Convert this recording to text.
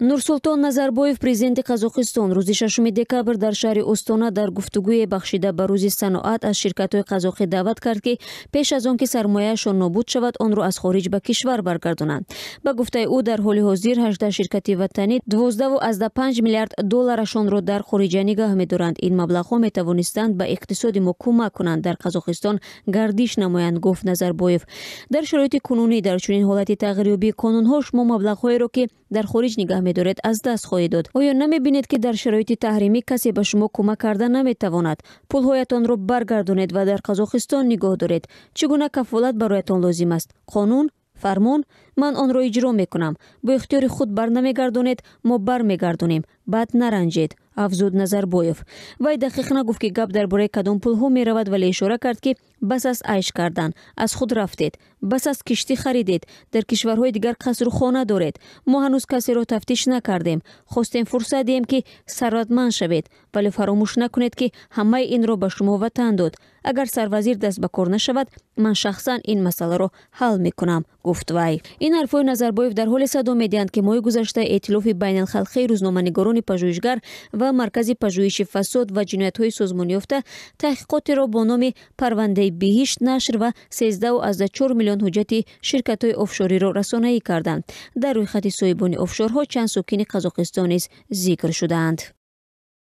Нурсултон Назарбоев, президенти Қазоқистон, рӯзи 6 декабр дар шаҳри Остона дар гуфтугӯе, бахшида ба Рӯзи саноат, аз ширкатҳои қазоқӣ даъват кард, ки пеш аз он ки сармояашон нобуд шавад, онро аз хориҷ ба кишвар баргардонанд. Ба гуфтаи ӯ, дар ҳоли ҳозир 18 ширкати ватанӣ 12,5 миллиард долларашонро дар хориҷа нигаҳ медоранд. Ин маблағҳо метавонистанд ба иқтисоди мо кӯмак кунанд, дар Қазоқистон гардиш намоянд, гуфт Назарбоев. Дар шароити кунунӣ, дар чунин ҳолати тағйирёбии қонунҳо, шумо маблағҳоеро, ки дар хориҷ нигаҳ медоред, аз даст хоҳед дод. Оё намебинед, ки дар шароити таҳримӣ касе ба шумо кӯмак карда наметавонад? Пулҳоятонро баргардонед ва дар Қазоқистон нигоҳ доред. Чӣ гуна кафолат бароятон лозим аст? Қонун, фармон? Ман онро иҷро мекунам. Бо ихтиёри худ барнамегардонед, мо бармегардонем, баъд наранҷед, афзуд Назарбоев. Вай дақиқ нагуфт, ки гап дар бораи кадом пулҳо меравад, вале ишора кард, ки бас аст айш кардан, аз худ рафтед, бас аст киштӣ харидед, дар кишварҳои дигар қасру хона доред. Мо ҳанӯз касеро тафтиш накардем. Хостем фурсат диҳем, ки сарватманд шавед, вале фаромӯш накунед, ки ҳамаи инро ба шумо ватан дод. Агар сарвазир даст ба кор нашавад, ман шахсан ин масъаларо ҳал мекунам, гуфт вай. Ин ҳарфҳои Назарбоев дар ҳоле садо медиҳанд, ки моҳи гузашта Эътилофи байналхалқии рӯзноманигорони пажӯҳишгар ва Маркази пажӯҳиши фасод ва ҷиноятҳои созмонёфта таҳқиқотеро бо номи «Парвандаи биҳишт» нашр ва 13,4 миллион ҳуҷҷати ширкатҳои офшориро расонаӣ карданд. Дар рӯйхати соҳибони офшорҳо чанд сокини Қазоқистон низ зикр шудаанд.